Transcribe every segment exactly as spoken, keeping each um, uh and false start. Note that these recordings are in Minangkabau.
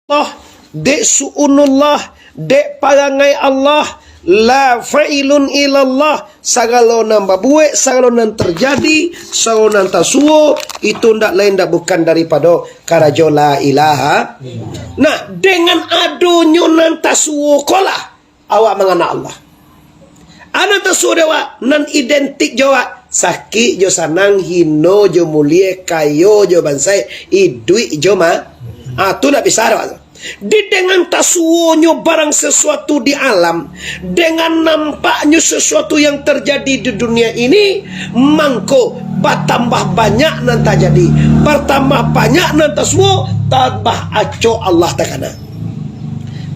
Allah, dek su'unullah, dek parangai Allah, la fa'ilun ilallah, sagalo nan babuek, sagalo nan tarjadi, sagalo nan tasuo, itu ndak lain ndak bukan daripado karajo la ilaha. Nah, dengan adonyo nan tasuo ko lah, awak mangana Allah. Anan tasuo dek awak, nan identik jo awak, sakik jo sanang, hino jo mulie, kayo jo bansaik, iduik jo ma-, ah, tu ndak bisa dek awak tu. Di dengan tasuonyo barang sesuatu di alam, dengan nampaknyo sesuatu yang terjadi di dunia ini, mangko batambah banyak nan tajadi, batambah banyak nan tasuo, tambah acok Allah takana.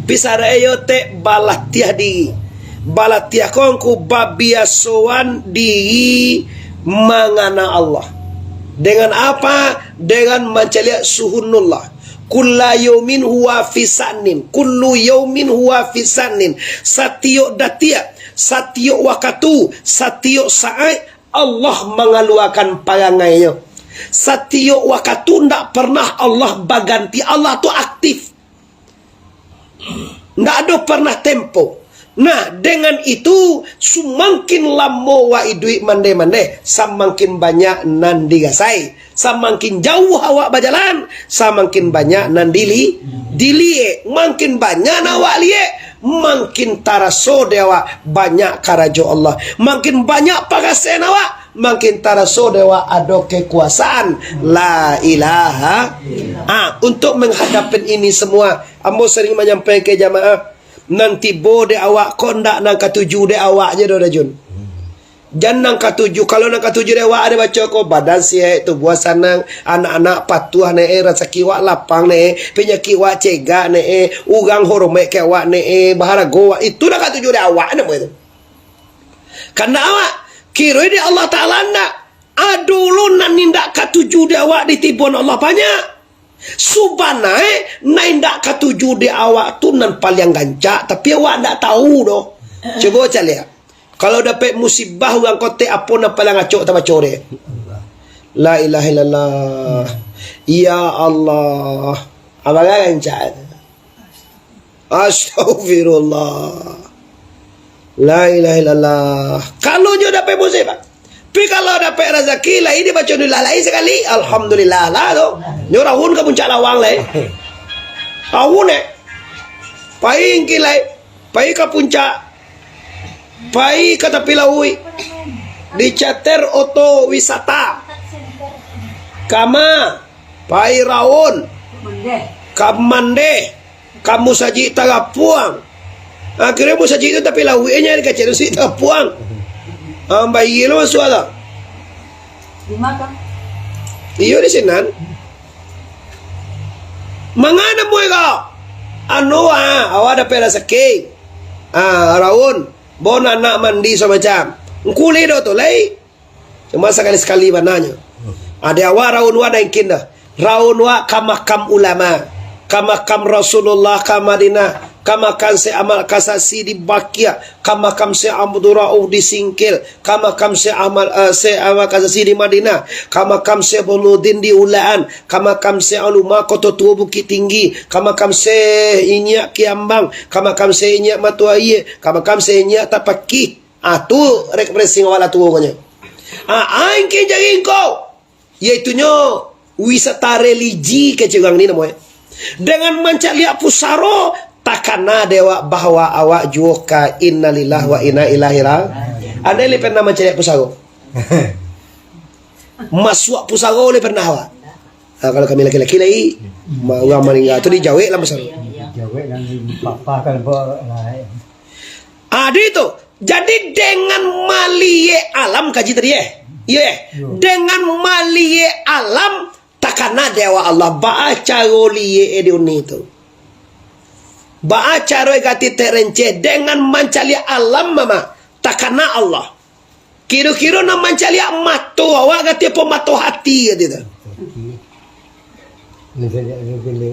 Pisarai yo tek balatiah diri. Balatiah ko ngku babiasoan diri mangana Allah. Dengan apa? Dengan mancaliak suhunullah. Kulla yaumin huwa fi sa'nin. Kullu yaumin huwa fi sa'nin. Satiok datiak, satiok wakatu, satiok saat Allah mangaluakan parangainyo. Satiok wakatu ndak pernah Allah baganti. Allah tu aktif. Ndak ado pernah tempo. Nah, dengan itu, sumangkin lamo wak iduik mandeh-mandeh, samangkin banyak nan digasai. Samangkin jauah awak bajalan, samangkin banyak nan dili-, diliek. Mangkin banyak nan awak liek, mangkin taraso dek awak banyak karajo Allah. Mangkin banyak pagasehan awak, mangkin taraso dek awak ado kekuasaan. La ilaha. Ah, untuk menghadapi ini semua, ambo sering manyampaikan ka jamaah, nan tibo dek awak ko ndak nan katuju dek awak je doh, Dajun. Jan nan katuju, kalau nan katuju dek awak ado baco ko, badan sihat, tubuah sanang, anak-anak patuah ne, rasaki wak lapang ne, penyakit wak cegak ne, urang hormat ka awak ne, baharago wak, itu nan katuju dek awak namo itu. Karena awak kiro dek Allah Taala ndak. Ado lo nan indak katuju dek awak ditiboan Allah banyak. Subanae nan indak katuju dek awak tu nan paliang gancak, tapi awak ndak tahu doh. Cubo caliak. Kalau dapek musibah urang kotek, apo nan paliang acok tabaco dek? La ilaha illallah. Ya Allah. Abang gancak. Astagfirullah. La ilaha illallah. Kalau nyo dapek musibah. Tapi kalau dapek razaki, lai dibaco dulu lai sakali. Alhamdulillah lah tu. Nyo raun ka puncak lawang lai. Raun eh. Pai ngki lai. Pai ka puncak. Pai ka tapi lauik. Dicater oto wisata. Kama. Pai raun. Ka mandeh. Ka musajik Tarapuang. Akhirnyo musajik tu tapi lauiknyo di kacil musajik Tarapuang. Ah, bayie lo masuak tu. Di mana? Iyo di sinan. Mangana mue ko? Anu ah, awak dapek rasaki. Ah, raun. Bon anak mandi samacam. Ngkuli do tu lai. Cuma sakali-sakali bananyo. Ade awak raun wak naikin dah. Raun wak ka makam ulama, ka makam Rasulullah ka Madinah, ka makam Syekh Ahmad Kasasi di Bakia, ka makam Syekh Abdul Rauf di Singkil, ka makam Syekh Ahmad, eh, Syekh Ahmad Kasasi di Madinah, ka makam Syekh Burhanuddin di Ulakan, ka makam Syekh Aluma Koto Tuo Bukittinggi, ka makam Syekh Inyiak Kiambang, ka makam Syekh Inyiak Matuaie, ka makam Syekh Inyiak Tapakih. Ah, tu referensi awak lah tuo ko nyo. Ah, angkin jari engkau. Yaitunyo wisata religi kecek urang ni namonyo. Dengan mancaliak pusaro, takana dek awak bahwa awak juo ka innalillah wa inna ilaihi ra-, Anda lai pernah mancaliak pusaro? Masuak pusaro lai pernah awak? Ha, kalau kami laki-laki lai, ma-, urang maningga tu dijawek lah pusaro. Jawek dan dipapahkan, Pak, lah. Ah, di tu. Jadi, dengan maliek alam, kaji tadi, eh? Iyo, eh? Iyo. Dengan maliek alam, takana dek awak Allah. Baa caro liek, eh, di uni tu? Baa caro gati terenceh? Dengan mancaliak alam, mama, takana Allah. Kiro-kiro nan mancaliak mato awak gati apo mato hati gati tu?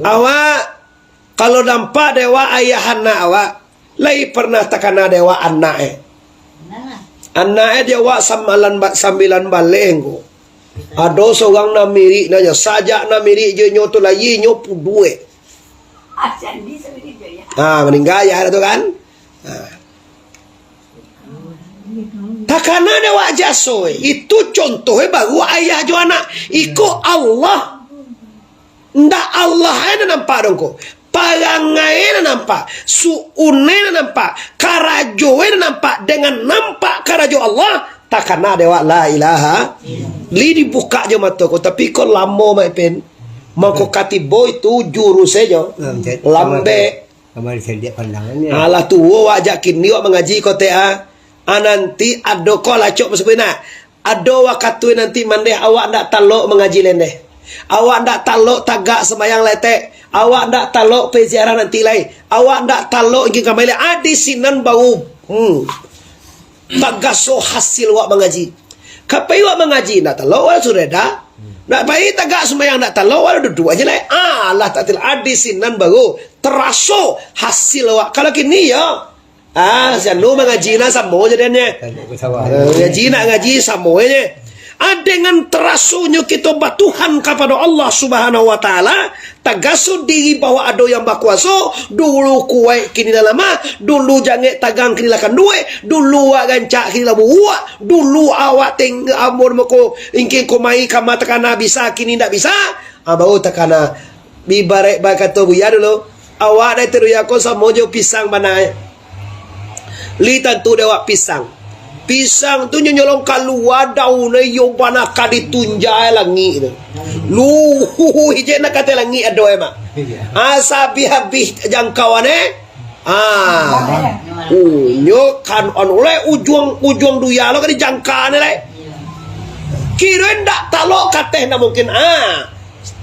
Awak, kalau nampak dek awak ayah anak awak, lai pernah takana dek awak anak, eh. Anak, eh, di awak sambilan ba-, sambilan baleh ko. Ado surang nan mirip nyo, sajak nan mirip jo nyo tu lai nyo puduek. Ha, maningga ayah tu kan. Ha. Takana dek awak jaso, eh. Itu contoh, eh, baru ayah jo anak. Iko Allah. Ndak Allah nan nampak dong ko. Parangai nan nampak, suun nan nampak, karajo nan nampak, dengan nampak karajo Allah, takana dek awak la ilaha. Li dibuka jo mato ko, tapi ko lamo, Mak Ipin. Mangko katibo itu jurus sajo. Lambek. Alah tuo wak jak kini wak mangaji ko teh, ah. Ah, nanti ado ko lacok basabui nah. Ado wakatu nanti mandeh awak ndak talok mangaji lai ndeh. Awak ndak talok tagak sambayang lai tek. Awak ndak talok pai ziarah nanti lai. Awak ndak talok ingin kamari lai. Ah, di sinan baru. Hmm. Tagaso hasil wak mangaji. Ka pai wak mangaji, ndak talok wak sudah dah. Ndak pai tagak sumbayang, ndak talok wak duduak aja lai. Ah, Allah Ta'ala, ah, di sinan baru taraso hasil wak. Kalau kini yo, ah, si anu mangaji nah samo je dennye. Ngaji nak ngaji samo je. Ah, dengan terasonyo kito batuhan kapado Allah Subhanahu wa Ta'ala, tagaso diri bahwa ado yang bakuaso, dulu kuaik kini lah lamah, dulu jangek tagang kini lah kanduek, dulu awak rancak kini lah buruak, dulu awak teng-, ambo mako ingkin ko mai kama takana bisa, kini ndak bisa, ah, baru takana. Ibarat bakato Buya dulu, awak dai teruya ko samo jo pisang bana. Li tantu dek awak pisang. Pisang tu nyo nyolong kalua daun, iyo bana ka ditunjai langik tu. Luhuih je nak katai langik ado, eh, Mak. Asa abih-abih jangkauan, eh. Ah. Oh, nyo kan anu lai ujuang, ujuang duya lo ka dijangka ni lai. Kiro ndak talok kateh ndak mungkin. Ah.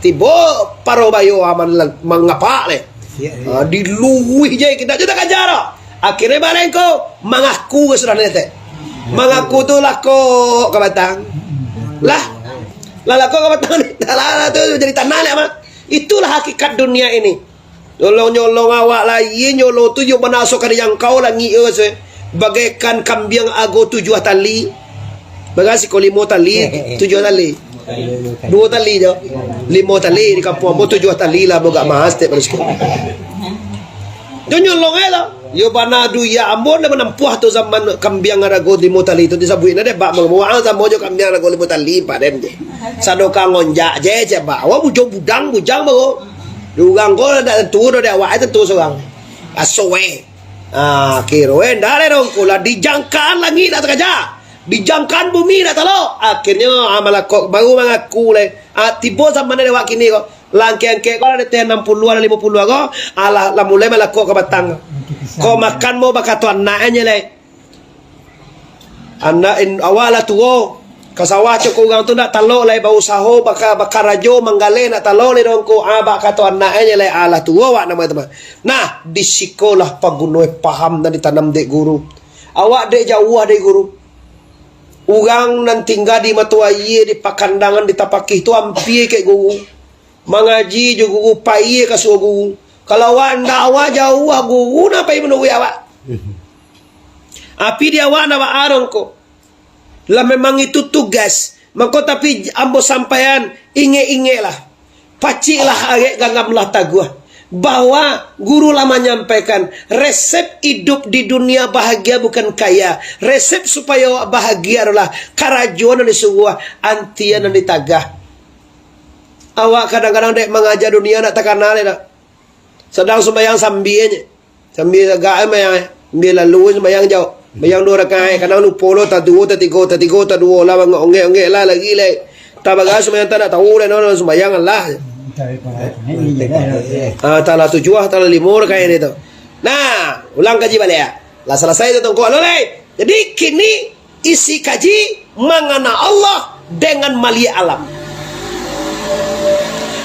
Tibo paro bayo aman lan-, mangapak lai. Ah, diluih je, kita je tak ajar. Akhirnya balengko mangaku ke sudah netek. Mangaku tu lah kok ka batang. Lah. Lah, lah kok ka batang ni. Lah, lah, tu jadi tanah lai, Mak. Itulah hakikat dunia ini. Nyolong-nyolong awak lai, nyolong tu yo bana so ka dijangkau langik yo, se. Bagaikan kambiang ago tujuah tali. Bagai siko limo tali, tujuah tali. Duo tali jo. Limo tali di kampuang ambo, tujuah tali lah, ambo gak mahas tek baru siko. Nyo nyolong ai lah. Yo bana duya ambo ndak manampuah tu zaman kambiang arago limo tali tu disabuik ndak deh, bak malumo, ah, samo jo kambiang arago limo tali, paden je. Sado ka ngonjak je, cek bak. Awak bujang budang, bujang baru. Di urang ko ndak tantu doh, dek awak ai tantu surang. Aso we. Ah, kiro eh, ndak deh dong ko lah dijangkaan langik ndak takaja. Dijangkaan bumi ndak talok. Akhirnyo, ah, malakok baru mangaku lai. Ah, tibo zaman dek awak kini ko. Lah angkek-angkek ko lah di ateh anam puluah, lah limo puluah ko, alah, lah mulai malakok ka batang. Ko makan mo bakato anak nyo lai. Anak in-, awak lah tuo. Ka sawah cako urang tu ndak talok lai bausaho, baka-, bakarajo, manggaleh ndak talok lai dong ko. Ah, bakato anak nyo lai, alah tuo awak namo tu mah. Nah, di sikolah paguno paham nan ditanam dek guru. Awak dek jauah dek guru. Urang nan tingga di mato aia, di pakandangan, di tapakih tu ampia kek guru. Mangaji jo guru, pai ka surau guru. Kalau awak ndak, awak jauah, guru nan pai manuruik awak. Api di awak ndak ba-, arong ko. Lah memang itu tugas. Mako tapi ambo sampaian, ingek-ingeklah. Paciklah arek, ganggamlah taguah. Bahwa guru lah manyampaikan, resep idup di dunia bahagia bukan kaya. Resep supayo awak bahagia adolah karajo nan disuruah, antia nan ditagah. Awak kadang-kadang dek mangaja dunia ndak takana dek dak. Sadang sumbayang sambia je. Sambia sagak eh, mayang eh. Sambia lalu sumbayang jauh. Sumbayang duo rakaat, kadang lupo lo, taduo, tatigo, tatigo, taduo lah, bangok onggek-onggek lah, lagi lai. Tabaga sumbayang tak nak tahu lai, no, no, sumbayang lah. Ah, talah tujuah, talah limo rakaat ni tu. Nah, ulang kaji balik ya. Lah salasai tu tongkok lo lai. Jadi kini isi kaji mangana Allah dengan maliek alam.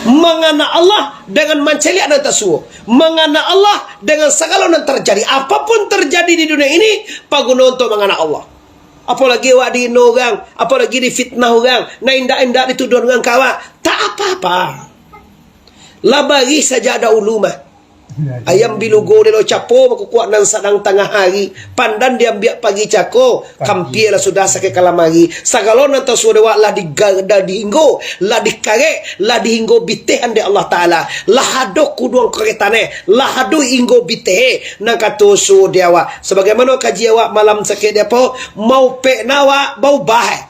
Mangana Allah dengan mancaliak nan tasuo. Mangana Allah dengan sagalo nan tarjadi. Apapun tarjadi di dunia ini, paguno untuak mangana Allah. Apolagi awak dihino urang, apolagi difitnah urang, nan indak-indak dituduah urang ka awak, tak apa-apa. Lah barih sajak dahulu mah. Ayam bilugo dek lo capo, bakukuak nan sadang tangah ari. Pandan diambiak pagi cako, kampia lah sudah sakek ka lamari. Sagalo nan tasuo dek awak lah diga-, lah dihinggo, lah dikarek, lah dihinggo bitehan dek Allah Taala. Lah ado kuduang karetaneh, lah ado hinggo biteh nan ka tasuo dek awak. Sabagaimano kaji awak malam sakek di apo, maupek na awak baubah, eh.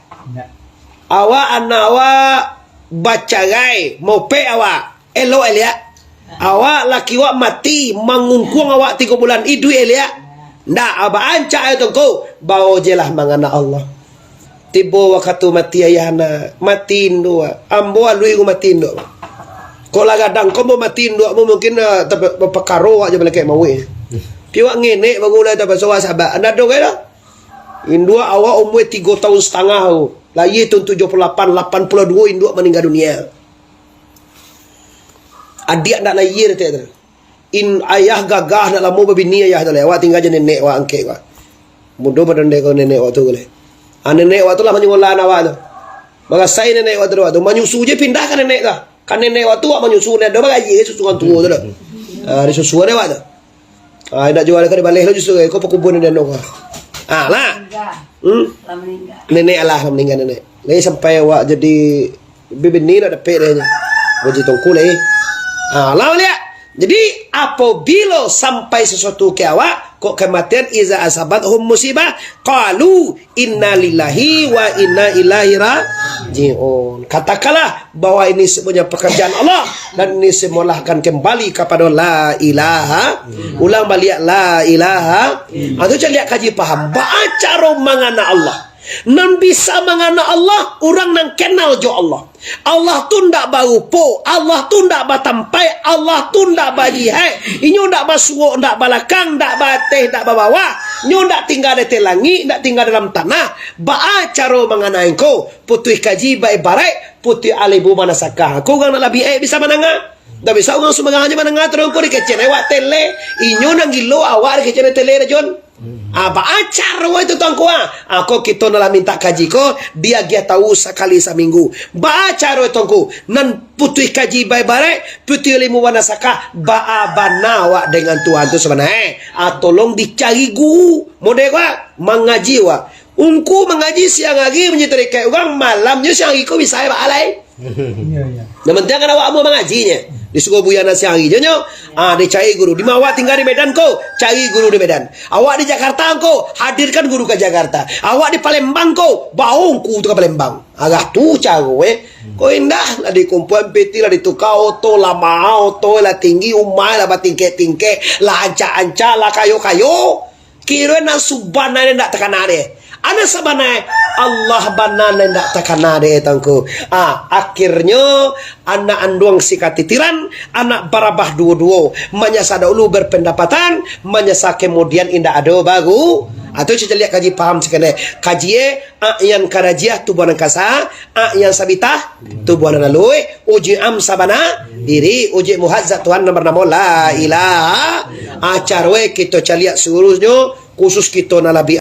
Awak anak awak bacarai, maupek awak. Elok, eh, liak. Awak laki awak mati, mangungkuang awak tigo bulan, iduik, eh, liak. Ndak, abah ancak, eh, tongko. Bao je lah mangana Allah. Tibo wakatu mati ayah anak, mati induak. Ambo alui ko mati induak. Kok lah gadang ko, ambo mati induak, ambo mungkin, eh, tapa-, bapakaro awak je malaikat mauik. Pi awak ngenek baru lah tapaso awak sabak. Anda ado gai dah? Induak awak umua tigo taun satangah tu. Lahia taun tujuah puluah lapan, lapan puluah duo induak maningga dunia. Adiak ndak lahia, tek tu. In, ayah gagah, ndak lamo babini ayah tu lai. Awak tingga jo nenek awak angkek awak. Mudo badan dek ko nenek awak tu lai. Ah, nenek awak tu lah manyuruah awak tu. Marasai nenek awak tu, awak tu. Manyusu je pindah ka nenek tu. Ka nenek awak tu awak manyusu, ndak ado bagaie susu urang tuo tu doh. Ah, disusu dek awak tu. Ah, indak juo ka dibaleh lo justru, eh, ko pakubun di anu ko. Ah, lah. Meninggal. Hmm? Lah meninggal. Nenek alah, lah meninggal nenek. Lai sampai awak jadi bibini nak dapek deh nyo. Gaji tongku lai. Ah, lah liak. Jadi, apabilo sampai sasuatu ka awak, kok kamatian, iza asabathum musibah, qalu, "Innalillahi wa inna ilaihi raji'un." Katakanlah bahwa ini semuanya pekerjaan Allah dan ini semualah akan kembali kepada la ilaha. Ulang baliak, la ilaha. Ha, tu caliak kaji paham. Baa caro mangana Allah. Nan bisa mangana Allah, urang nan kenal jo Allah. Allah tu ndak barupo, Allah tu ndak batampai, Allah tu ndak balihaik. Inyo ndak basuok, ndak balakang, ndak baateh, ndak babawah. Nyo ndak tingga di ateh langik, ndak tingga dalam tanah. Baa caro mangana engko? Putuih kaji baibaraik putuih alimbu manasakah. Ko urang nan labiah bisa mandanga. Ndak bisa urang sumbarang ajo mandanga, taruih ko dikecek awak tele. Inyo nan gilo, awak dikecek tele, Rajon. Ah, baa caro itu, Tuangku, ah? Ah, ko kito nan lah mintak kaji ko, diagiah tahu sakali saminggu. Baa caro itu, Tuangku? Nan putuih kaji baibaraik putuih alimbu manasakah, baa bana awak dengan Tuhan tu sabananyo? Ah, tolong dicari guru. Model ko, ah, mangaji awak. Ungku mangaji siang ari manjadi tarikek urang, malamnyo siang ari ko bisa baa lai. Iyo, iyo. Nan pantiang kan awak amuah mangajinyo. Disuruah buya nan siang ari jo nyo, ah, dicari guru. Di ma awak tingga di Medan ko, cari guru di Medan. Awak di Jakarta ko, hadirkan guru ka Jakarta. Awak di Palembang ko, bao ungku tu ka Palembang. Agak tu caro, eh. Ko indak, lah dikumpuan piti, lah dituka oto, lah maha oto, lah tinggi umah, lah batingkek-tingkek, lah ancak-ancak, lah kayo-kayo. Kiro nan sabana ndak takana deh. Anak sabana, Allah bana nan ndak takana deh, Tuangku. Ah, akhirnyo anak anduang si katitiran, anak barabah duo-duo. Manyasa dahulu berpendapatan, manyasa kemudian indak ado baru. Ah, tu caliak kaji paham sakali. Kaji, eh, Ak Yan Karajiah tubuah nan kasa, Ak Yan Sabitah tubuah nan aluih, ujuik am sabana diri, ujuik muhadzat Tuhan nan banamo la ilaha. Acara kito caliak saluruhnyo, khusus kito nan labiah